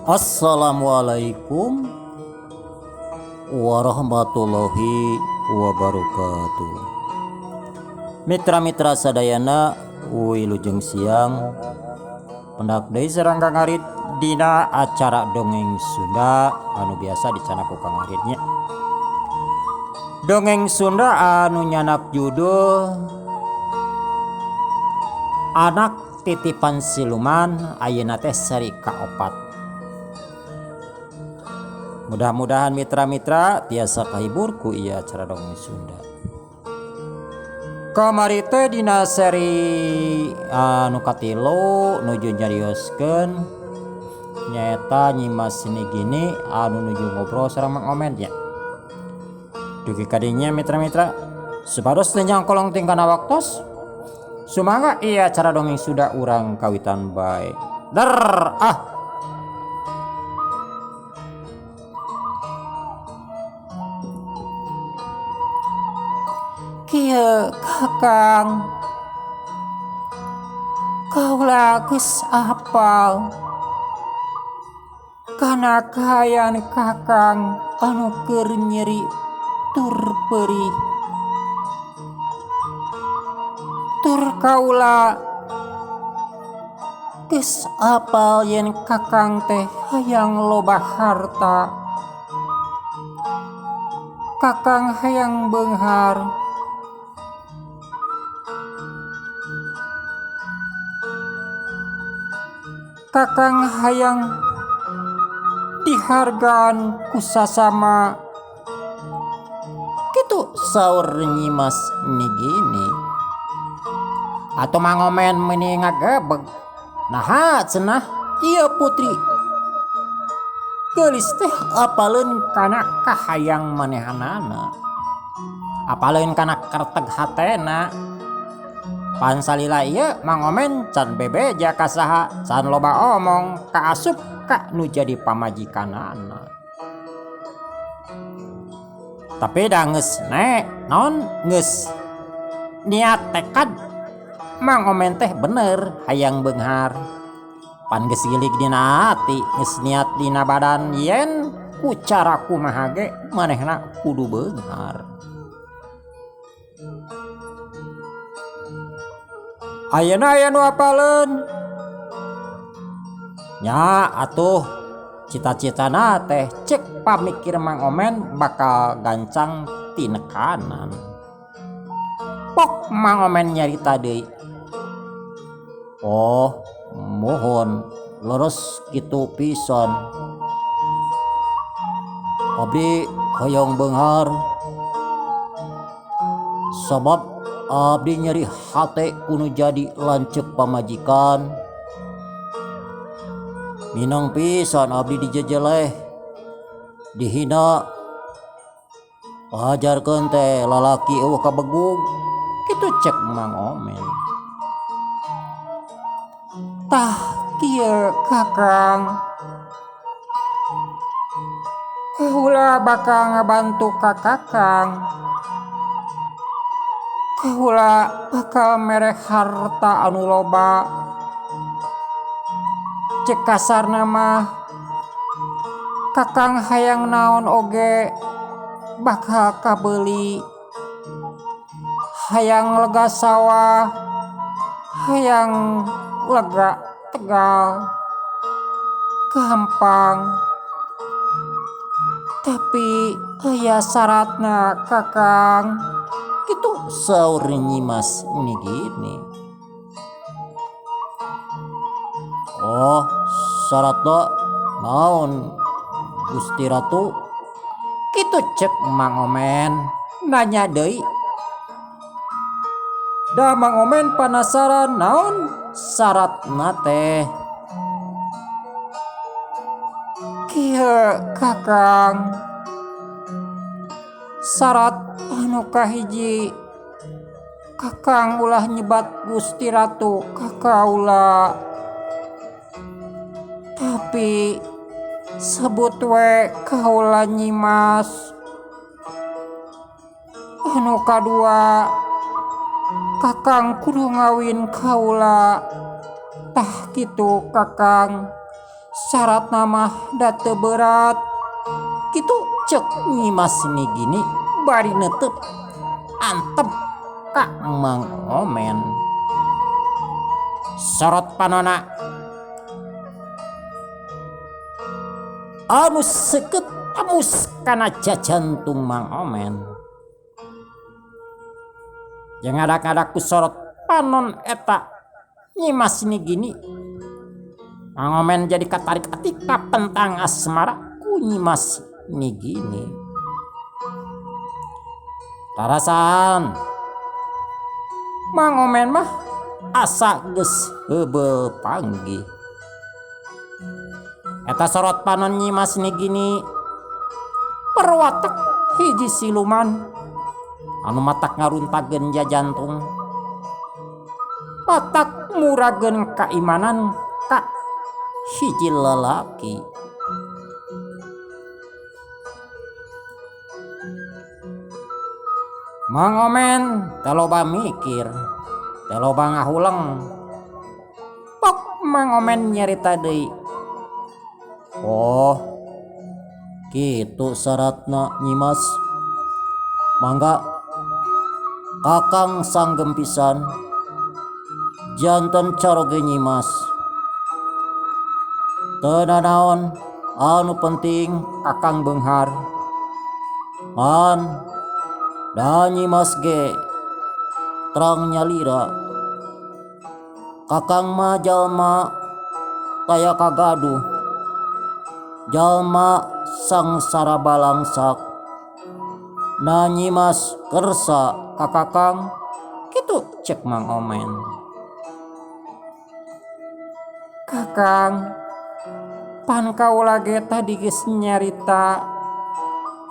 Assalamualaikum warahmatullahi wabarakatuh. Mitra-mitra sadayana wilujeng siang pendak deui sareng Kang Arid dina acara dongeng Sunda anu biasa dicandak ku Kang Arid nya. Dongeng Sunda anu nyanak judul Anak Titipan Siluman ayeuna teh seri kaopat. Mudah-mudahan mitra-mitra tiasa kahibur ku ieu acara dongeng Sunda. Kamari teh dina seri anu katilu nuju nyarioskeun nyaeta Nyimas Nigini anu nuju ngobrol sareng Mang Omen nya. Dugi kadinya mitra-mitra supados teu nyangkolong tingkana waktos. Sumangga ieu acara dongeng Sunda urang kawitan bae. Der ah. Kieu Kakang. Kaula geus apal kana kahayan Kakang anu keur nyeri tur perih. Tur kaula geus apal yen Kakang teh hayang loba harta. Kakang hayang beunghar. Kakang hayang dihargaan ku sasama. Kitu saur Nyimas Nigini. Atuh Mang Omen meuni ngagebeg. Naha cenah ieu putri geulis teh apaleun kana kahayang manehanana. Apaleun kana kerteg hatena. Pan salila ieu Mang Omen can bebeja ka saha, can loba omong kaasup ka nu jadi pamajikanana. Tapi da geus ne naon geus niat tekad Mang Omen teh bener hayang beunghar. Pan geus gilig dina hati, geus niat dina badan yen ku cara kumaha ge manehna kudu beunghar. Ayeuna aya nu apaleun? Nya atuh cita-citana teh cek pamikir Mang Omen bakal gancang tinekanan. Pok Mang Omen nyarita deui. Oh, mohon leres kitu pisan. Abdi hoyong beunghar. Sabab abdi nyeri hate kuno jadi lanceuk pamajikan. Minang pisan abdi dijejeleh, dihina. Ajarkeun teh lalaki eueuh kabegug. Kitu cek Mang Omen. Tah kieu Kakang. Kaula bakal ngabantu ka Kakang. Kaula bakal mere harta anu loba. Cek kasarna mah Kakang hayang naon oge bakal kabeuli. Hayang lega sawah, hayang lega tegal, gampang. Tapi aya syaratna Kakang. Kitu saur Nyimas Nigini. Oh, syaratna naon Gusti Ratu? Kitu cek Mang Omen nanya deui. Da Mang Omen panasaran naon syaratna teh. Kieu Kakang. Syarat anu kahiji Kakang ulah nyebat Gusti Ratu ka kaula. Tapi sebut we kaula Nyimas. Anu kadua Kakang kudu ngawin kaula. Tah kitu Kakang. Syaratna mah da teu berat. Kitu cek Nyimas Nigini bari neuteub antep ka Mang Omen. Sorot panona anu seukeut tembus kana jajantung Mang Omen. Jeung ngadak-ngadak ku sorot panon eta Nyimas Nigini. Mang Omen jadi katarik ati kapentang asmara ku Nyimas Nigini. Rarasaan Mang Omen mah asa geus heubeul panggih. Eta sorot panon Nyimas Nigini perwatek hiji siluman anu matak ngaruntageun jajantung. Matak murageun kaimanan ka hiji lalaki. Mang Omen teh loba mikir, teh loba ngahuleng. Pok Mang Omen nyarita deui. Oh, kitu syaratna Nyimas. Mangga Kakang sanggem pisan janten caroge Nyimas. Teu nanaon anu penting Kakang beunghar. Ngan da Nyimas ge terang nyalira. Kakang mah jalma taya kagaduh. Jalma sangsara balangsak. Na Nyimas kersa ka Kakang kitu cek Mang Omen. Kakang, pan kaula ge tadi geus nyarita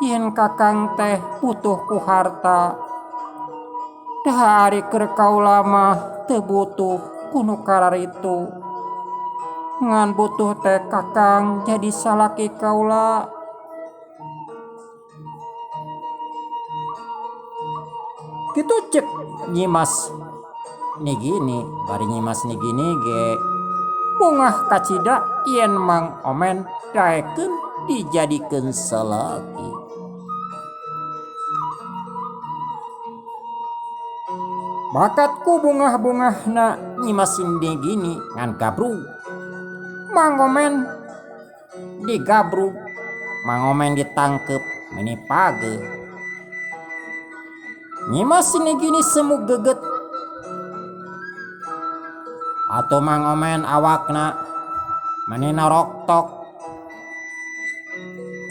yen Kakang teh butuh ku harta. Dah ari keur kaula mah teu butuh ku nu kararitu. Ngan butuh teh Kakang jadi salaki kaula. Kitu cek Nyimas Nigini, bari Nyimas Nigini ge bungah kacida yen Mang Omen daekeun dijadikeun salaki. Bakat ku bungah-bungahna Nyimas Nigini ngan gabrug. Mang Omen digabrug, Mang Omen ditangkep meni pageuh. Nyimas Nigini semu geget. Atuh Mang Omen awakna meni naroktok.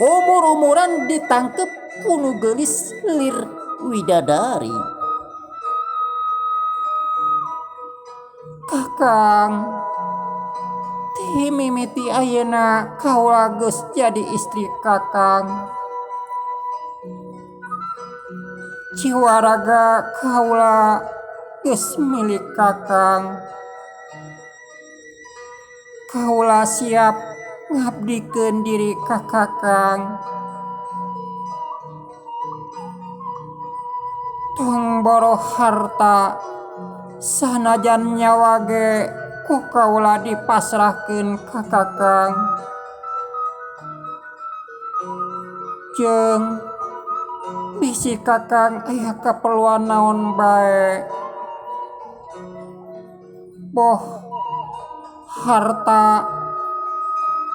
Umur-umuran ditangkep ku nu geulis lir widadari. Kakang, ti mimiti ayeuna kaula geus jadi istri Kakang. Jiwa raga kaula geus milik Kakang. Kaula siap ngabdikeun diri ka Kakang. Tong boroh harta sanajan nyawa ge ku kaula dipasrahkeun ka Kakang. Jeung bisi Kakang aya kaperluan naon bae. Boh harta,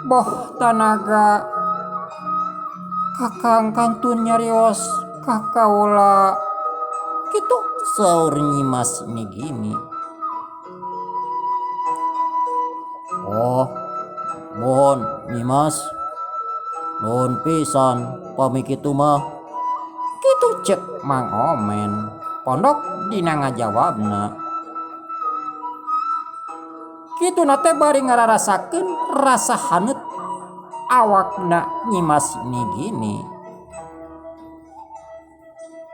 boh tanaga, Kakang kantun nyarios ka kaula. Kitu saur Nyimas Nigini. Oh, mohon Nyimas, nuhun pisan pami kitu mah. Kitu cek Mang Omen pondok dina ngajawabna. Kituna teh bari ngararasakeun rasa haneut awakna Nyimas Nigini.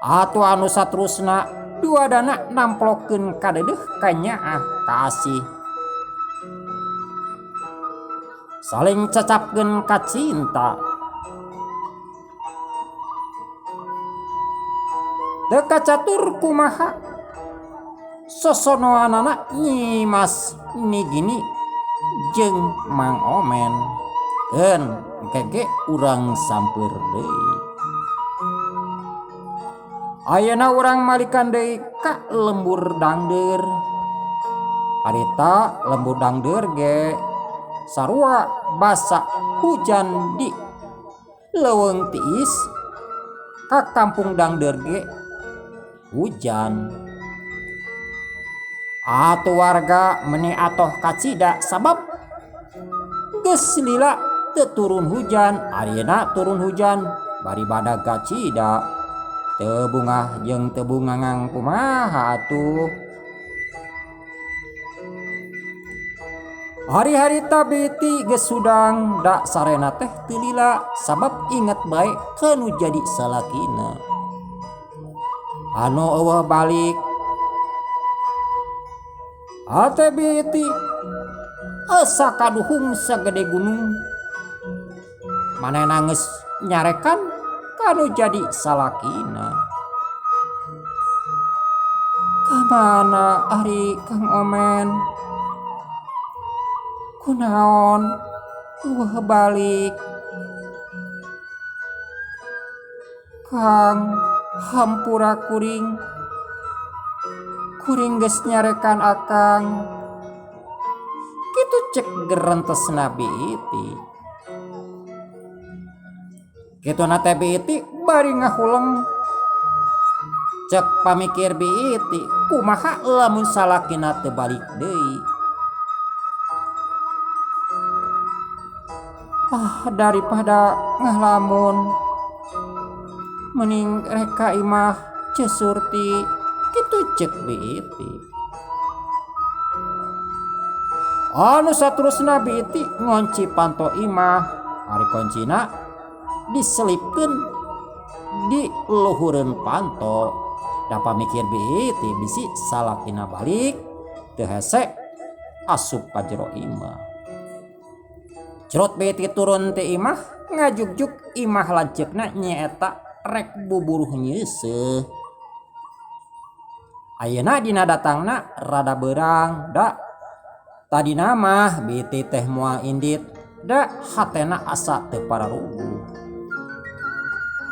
Atuh anu saterusna duadana namplokeun kadeudeung kanyaah kasih. Saling cacapkeun ka cinta. Teu kacatur kumaha sosonoanana Nyimas Nigini jeung Mang Omen. Keun engke ge urang sampeur deui. Ayeuna urang malikan deui ka lembur dangdeur. Harita lembur dangdeur ge sarua basa hujan di leuweung tiis ka kampung dangdeur ge hujan. Atuh warga meni atoh kacida sabab geus lila teu turun hujan ayeuna turun hujan bari badag kacida. Teu bungah jeung teu bungangang kumaha atuh. Hari-harita Beti geus hudang da sarena teh teu lila sabab inget bae ka nu jadi salakina. Anu eueuh balik hate Beti asa kaduhung sagede gunung. Manehna geus nyarekan ka nu jadi salakina. Kamana ari Kang Omen? Kunaon eueuh balik? Kang hampura kuring. Kuring geus nyarekan akang. Kitu cek gerentesna Biiti. Kituna teh Biiti bari ngahuleng. Cek pamikir Biiti kumaha lamun salakina teu balik deui. Ah, daripada ngalamun mending reka imah Ceu Surti kitu cek Biiti. Anu saterusna Biiti ngonci panto imah, ari koncina diselipkeun di luhureun panto. Da pamikir Biiti bisi salakina balik teu hese asup ka jero imah. Cerut Biiti turun ti imah ngajugjuk imah lanceukna nyaeta rek buburuh nyeuseuh. Ayeuna dina datangna rada beurang da tadina mah Biiti teh moal indit da hatena asa teu pararuguh.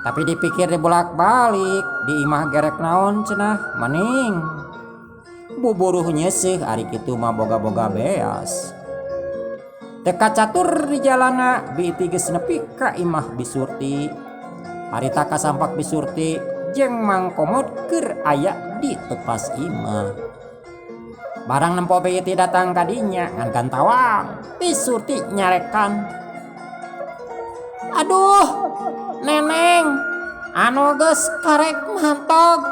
Tapi dipikir dibolak-balik di imah gerek naon cenah mending buburuh nyeuseuh ari kitu mah boga-boga beas. Teu kacatur di jalana Biiti geus nepi ka imah Bisurti. Harita kasampak Bisurti jeung Mang Komod keur aya di tepas imah. Barang nempo Biiti datang ka dinya ngan gantawang Bisurti nyarekan. Aduh, neneng anu geus karek mantog.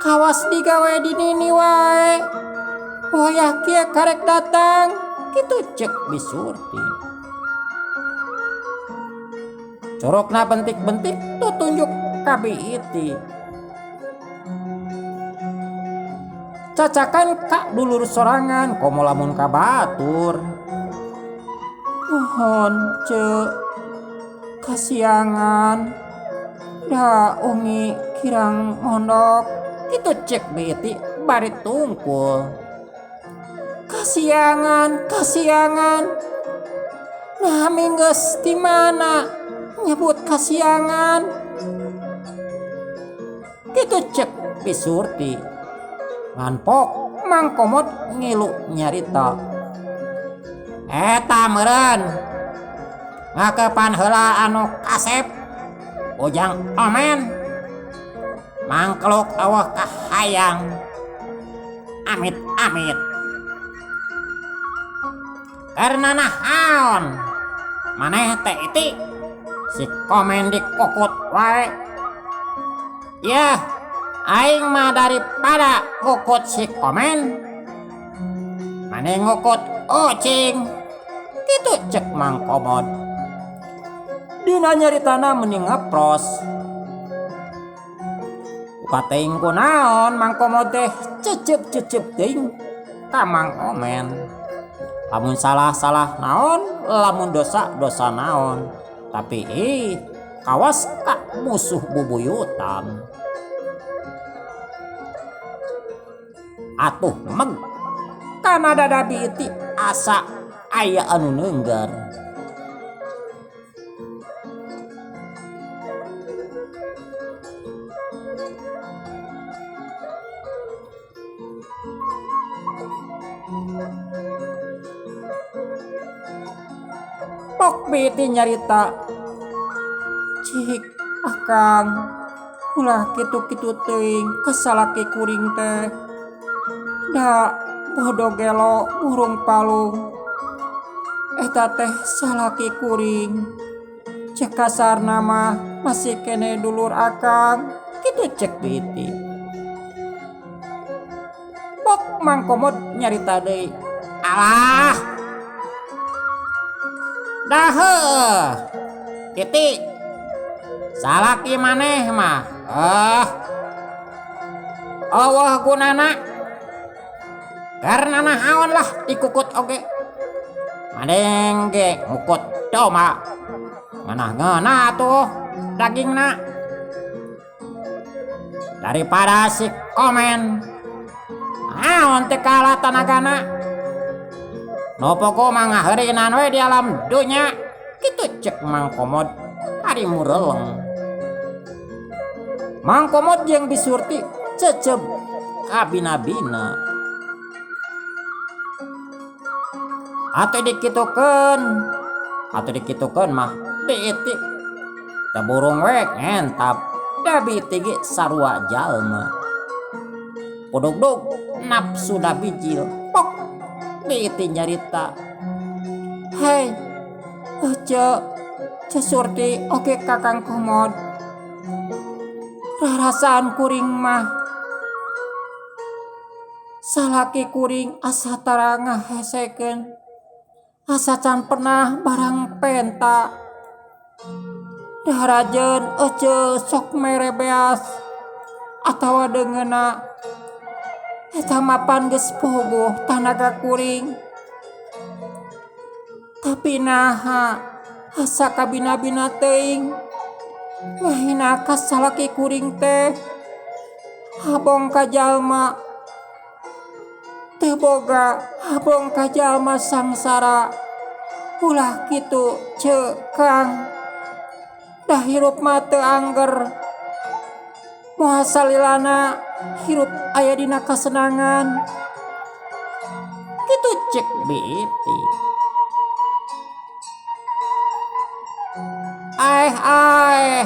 Kawas digawe di nini wae. Wayah kieu karek datang. Kitu cek Bisurti. Corokna bentik-bentik tutunjuk ka Biiti. Cacakan ka dulur sorangan komo lamun ka batur. Mohon cek kasiangan da ungi kirang mondok. Kitu cek Biiti bari tungkul. Kasiangan, kasiangan. Nah minggeus di mana nyebut kasiangan? Kitu cek Bisurti. Nganpok Mang Komod ngilu nyarita. Eta meureun ngakepan heula anu kasep Ujang Omen mangkluk eueuh kahayang amit-amit. Karena naon maneh teh iti si Komen dikukut wae. Yah, aing mah daripada ngukut si Komen maneh ngukut ucing. Kitu cek Mang Komod. Dina nyaritana mending ngepros. Buka teuing kunaon Mang Komod teh cecep-cecep teuing ka Mang Omen. Lamun salah-salah naon, lamun dosa-dosa naon. Tapi ih, kawas ka musuh bubuyutan. Atuh meg, kana dada Biiti asa aya anu neunggar. Pok Bi Iti nyarita. Cik, Akang, ulah kitu-kitu teuing ka salaki kuring teh. Da bodo gelo burung palung. Eta teh salaki kuring. Cek kasarna mah masih keneh dulur Akang, kitu cek Bi Iti. Pok Mang Komod nyarita deui. Alah. Dah heueuh. Iti. Salaki maneh mah. Eh. Eueuh gunana. Karena naon lah dikukut oge. Mending ge ngukut domba. Ngeunah ngeunah atuh dagingna. Daripada si komen. Naon teu kalah tanagana. Nu pogo mah ngaheurinan we di alam dunya. Kitu cek Mang Komod ari mureleng. Mang Komod jeung Bi Surti ceceb kabina-bina. Atuh dikitukeun, atuh dikitukeun mah Bi Iti teu burung we ngentap da Bi Iti ge sarua jalma. Pudugdug nafsuna bijil pok Bi Iti nyarita. Hei, ece, Ce Surti oge Kakang Komod. Rarasaan kuring mah salaki kuring asa tara ngahesekeun. Asa can pernah barang penta. Daharajeun ece sok mere beas atawa deungeuna. Eta mapan geus pogoh tanaga kuring. Tapi naha asa kabina-bina teuing. Ngahina ka salaki kuring teh. Habong ka jalma. Teu boga habong ka jalma sangsara. Ulah kitu ceu Kang. Dah hirup mah teu angger. Moal salilana hirup aya dina kasenangan. Kitu cek Bi Iti. Aeh aeh.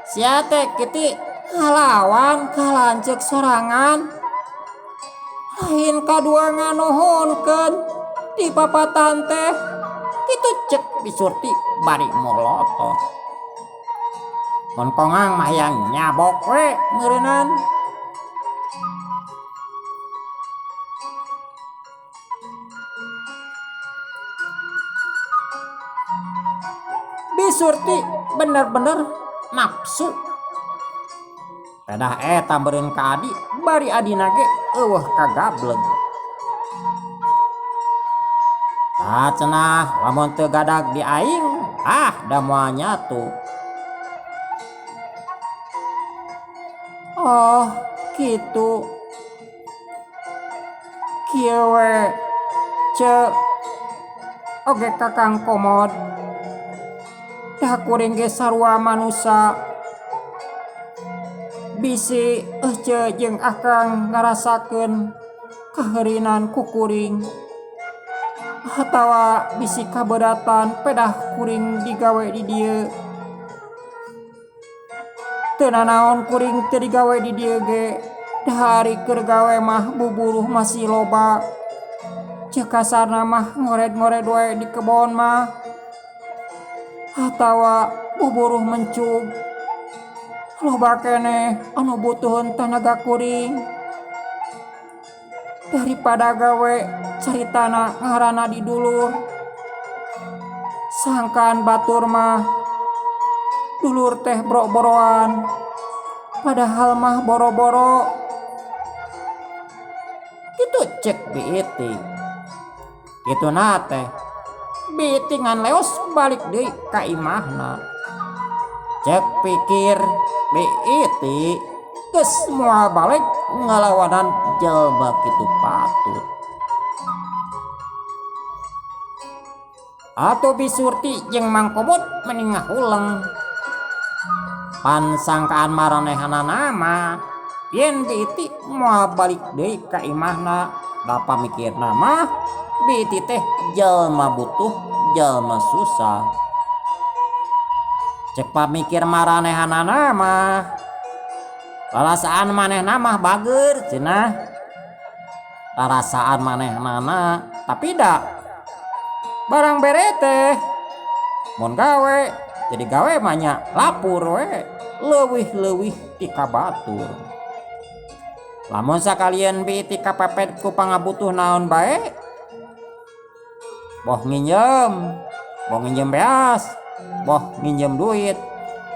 Sia teh Kiti ngalawan ka lanceuk sorangan. Lain kadua nganuhunkeun di papatan teh. Kitu cek Bi Surti bari molotot. Mun kongang mah hayang nyabok we meureunnan. Bi Surti bener-bener nafsu. Pedah eta meureun ka adi, bari adina ge eueuh kagableg. Tah cenah lamun teu gadag di aing, ah da moal nyatu. Oh, kitu. Kieu we, ce oge Kakang Komod. Dah kuring ge sarua manusa. Bisi ece jeung Akang ngarasakeun kaheurinan ku kuring. Atawa bisi kaberatan pedah kuring digawe di dieu. Teu nanaon kuring teu digawe di dieu ge. Dah ari keur gawe mah buburuh masih loba. Ceuk kasarna mah ngored-ngored we di kebon mah. Atawa buburuh mencug. Loba keneh anu butuheun tanaga kuring. Daripada gawe caritana ngaranna di dulur. Sangkaan batur mah dulur teh boro-boroan. Padahal mah boro-boro. Kitu cek Bi Iti. Kituna teh Bi Iti ngan leos balik deui ka imahna. Cek pikir Bi Iti geus moal balik ngalawanan jelema kitu patut. Atuh Bi Surti jeung Mang Komod meni ngahuleng. Pan sangkaan maranehanana mah yen Bi Iti moal balik deui ka imahna. Da pamikirna mah Bi Iti teh jelema butuh jalma susah. Cek pamikir maranehanana mah rarasaan manehna mah bager cenah, rarasaan manehnana, tapi da barang bere teh mun gawe jadi gawe mah nya lapur we leuwih-leuwih ti ka batur. Lamun sakalian bi ti kapepet ku pangabutuh naon bae, boh nginjem beas, boh nginjem duit,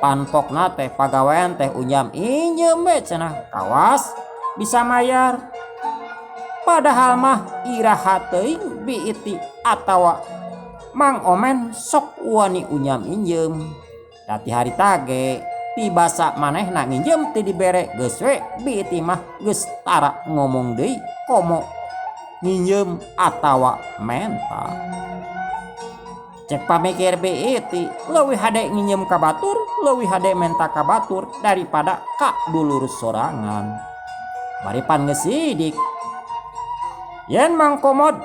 panpokna teh pagawean teh unjam injem we cenah, kawas bisa mayar. Padahal mah iraha teuing Bi Iti atawa Mang Omen sok wani unyam injem. Dati harita ge tibasa manehna nginjem teu dibere geus we Bi Iti mah geus tara ngomong deui komo nginjem atawa menta. Cek pamikir Bi Iti leuwih hade nginjem ka batur, leuwih hade menta ka batur daripada ka dulur sorangan. Bari pan geus sidik yen Mang Komod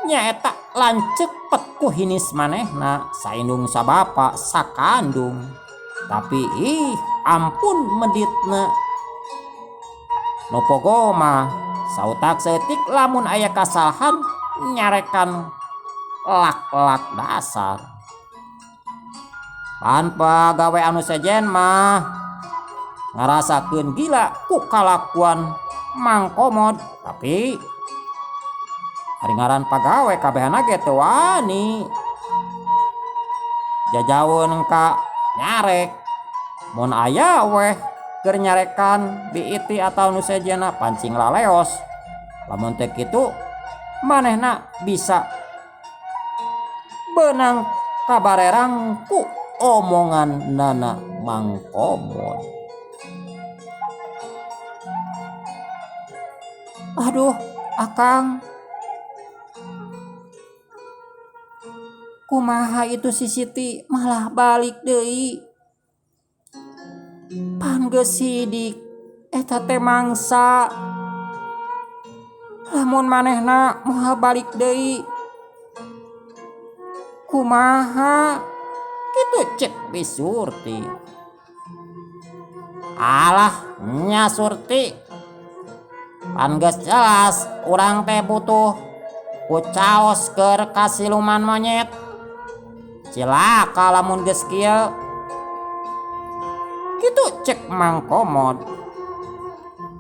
nyaeta lanceuk pet ku hinis manehna saindung sabapa sakandung. Tapi ih ampun meditna. Nu pogo mah sautak saeutik lamun aya kasalahan nyarekan lak-lak dasar. Pan pagawe anu sejen mah ngarasakeun gila ku kalakuan Mang Komod, tapi ari ngaran pagawe kabehana ge teu wani jajaweun ka nyarek. Mun aya weh keur nyarekan Bi Iti atau nu sejenna pancing laleos. Lamun teu kitu manehna bisa beunang kabarerang ku omongan nana Mang Komod. Aduh akang, kumaha itu si Siti malah balik deui. Pan geus sidik eta teh mangsa. Lamun manehna moal balik deui kumaha kitu cek Bi Surti. Alah nya Surti, pan geus jelas urang teh butuh ku caos keur ka siluman monyet. Cilaka lamun geus kieu. Kitu cek Mang Komod.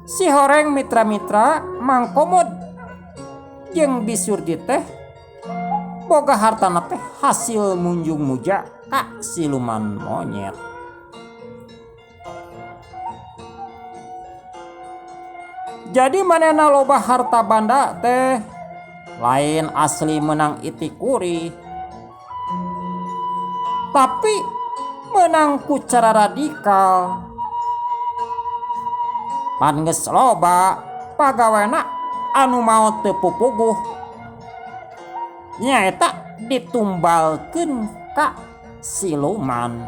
Si horeng mitra-mitra Mang Komod jeung Bi Surti teh boga hartana teh hasil munjung muja ka siluman monyet. Jadi manehna loba harta banda teh lain asli menang itikuri, tapi menang ku cara radikal. Pan geus loba pagawena anu maot teu pupuguh nyaeta ditumbalkeun ka siluman.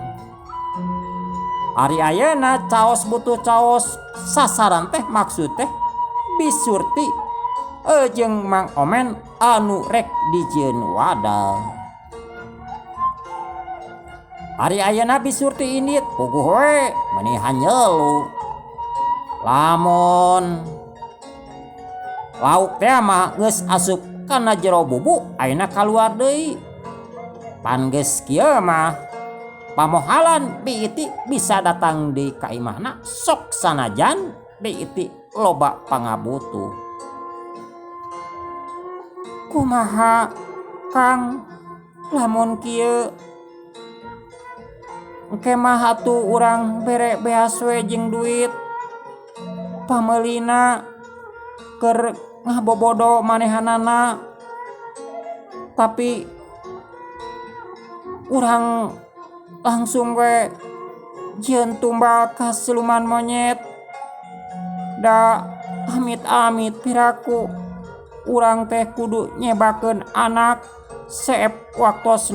Ari ayeuna caos butuh caos sasaran teh maksud teh Bi Surti jeung Mang Omen anu rek dijieun wadal. Ari ayeuna Bi Surti indit puguh we meuni hanyelu. Lamun lauk teh mah geus asup kana jero bubu ayeuna kaluar deui. Pan geus kieu mah pamohalan Bi Iti bisa datang deui ka imahna sok sanajan Bi Iti loba pangabutuh. Kumaha Kang lamun kieu engke mah atuh urang bere beas we jeung duit pameulina keur ngabobodo manehanana, tapi urang langsung we jieun tumbal ka siluman monyet. Da amit-amit piraku urang teh kudu nyebakeun anak seep waktos.